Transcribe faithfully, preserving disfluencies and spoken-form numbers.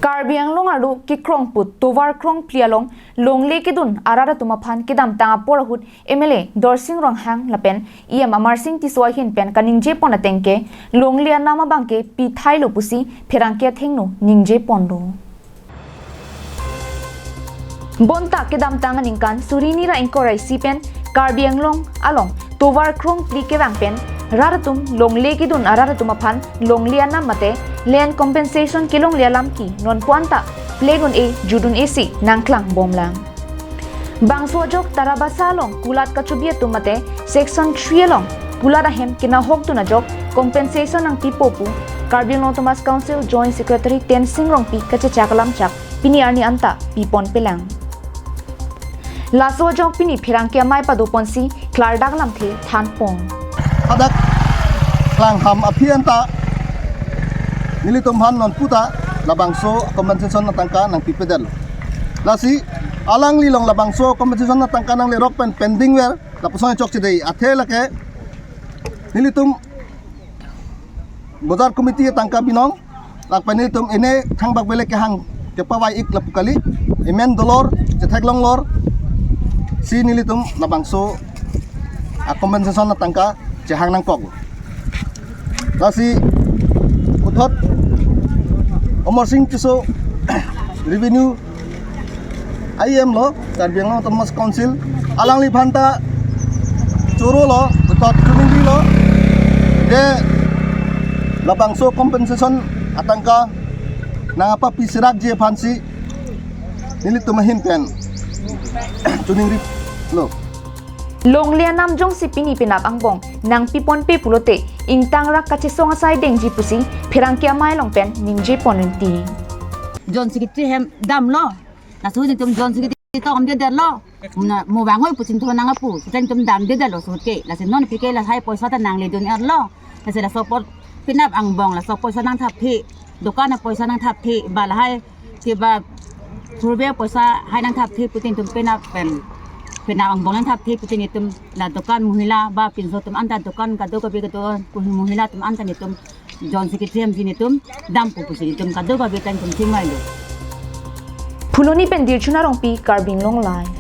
Karbi Anglong arlo kekrong put tovar krongphli along longle kedun arat atum aphan kedamtang apor ahut M L A Dorsing Ronghang lapen E M Amarsing Tisso ahin pen kaningje pon ateng ke longle anam abang ke pithailo pusi pherangke athengno ningje ponlo. Bonta kedamtang aningkan suri hini ra ingkoi ra isi pen Karbi Anglong along tovar krongphli kevang pen rat atum longle kedun arat atum aphan longle anam mate land compensation kelongle alam ke nonpu anta pleng un-e judun-e si nangklang bomlang. Bangso ajok Tarabasa along kulat kachobi atum mate section three along kulat ahem kenahok dun ajok compensation nangpipo pu Karbi Anglong Autonomous Council Joint Secretary Tensing Rongpi kachechak alamchak pini arni anta pipon pelang. Laso ajok pini pherangke amei pado ponsi klardak lamthe than pon. Hadak klangham aphi anta nelitum aphan nonpu ta labangso compensation atangka nangpipedet. Lasi alangli along labangso compensation atangka nanglerok pen pending ver lapuson chokche dei, athe lake nelitum bojar committee atangka binong, lapen nelitum ene thangbak bele kehang kepavai ik lapu kali, emen dolor chetheklong lor si nelitum labangso a compensation atangka chehang nangkok. Lasi puthot Amarsing Tisso revenue E M lo, Karbi Anglong Autonomous Council, alangliphan ta choro lo, puthot chuning lo de labangso compensation atangka nangpapi serakji aphansi nelitum ahin pen chuning lo. Longle anam jongsi pini penap angbong nangpiponpe pulote ingtang rak kachesong asai dengji pusi pherangke amei along pen ningje pon rinti. Joint Secretary hem damlo. Laso atum Joint Secretary to amde detlo. Na mo bangoi pusi thonang apu. Pusi atum damde detlo suke. Lasi non pike lahai poisa ta nangle dun erlo. Lasi laso apor penap angbong laso poisa nangthapthe. Dokan apoisa nangthapthe. Ba lahai ke ba purbe poisa hai nangthapthe putin atum penap pen. Penap angbong nangthapthe putin atum la dokan mohila ba pinso atum anta dokan kado kabi kado mohila atum anta nelitum Joint Secretary hem si nelitum dampo pusi nelitum kado kabi tang atum thingvailo. Phuloni pen Dirchuna Rongpi, Karbi Anglong Live.